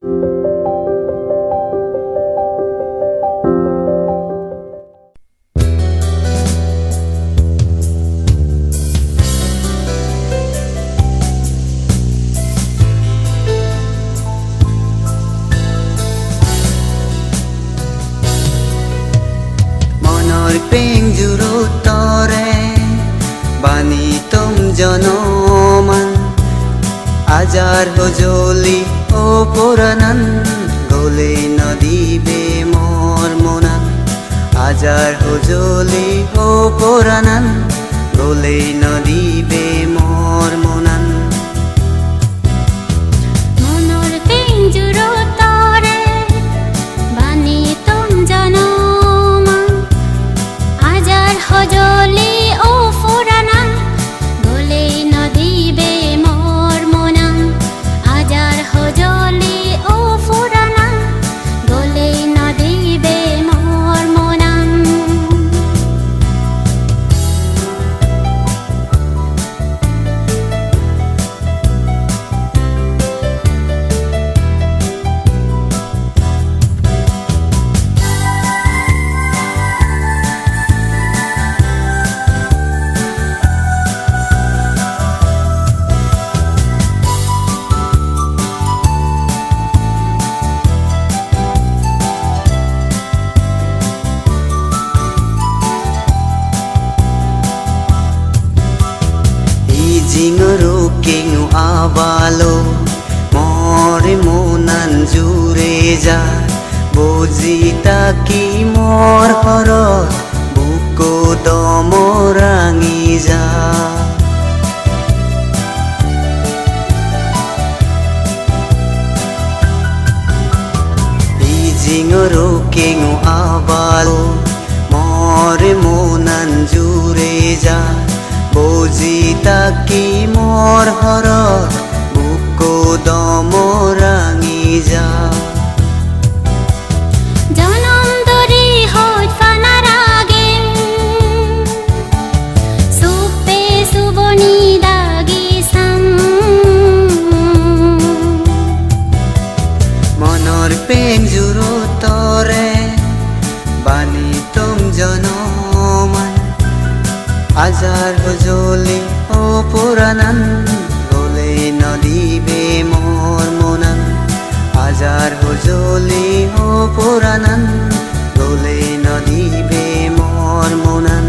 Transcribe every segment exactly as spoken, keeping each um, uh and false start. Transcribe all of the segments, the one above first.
Monor penjurot tore banitom jonoman, ajar hojoli o poranan, gole no dibe mor monan. Ajar hojoli o poranan, gole no dibe mor monan. Monor penjurot tore banitom jonoman, ajar hojoli o poranan, gole no dibe mor monan. Ajar hojoli o poranan, gole no dibe mor monan. Ijingo rukkingo abalo, mor monan jure ja, boji taki mor horot, bukko domo rangi ja. Ijingo rukkingo abalo, mor monan jure ja, boji taki mor horot, bukko domo rangi ja. Jonom dori hoj panar age, suppe suboni dagi sam. Monor penjurot tore banitom jonoman, ajar hojoli o poranan, gole no dibe mor monan. Ajar hojoli o poranan, gole no dibe mor monan.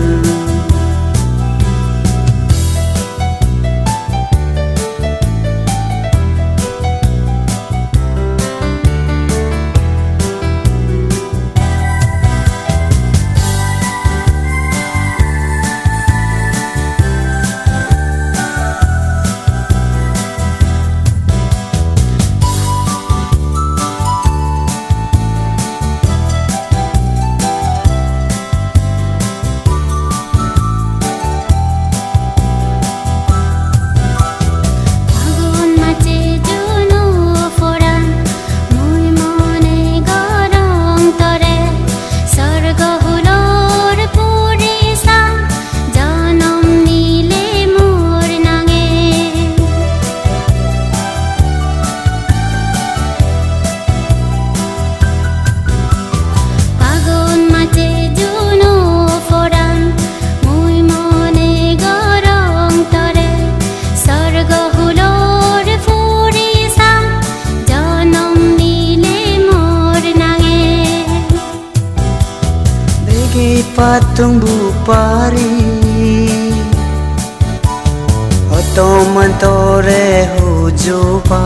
Agun mache juno poran, mui mone gorong tore, sorgo hulor puri sa, jonom nile mor nange. Agun mache juno poran, mui mone gorong tore, sorgo hulor puri sa, jonom nile mor nange. Degi pattung bupari, hotoman tore huju pa.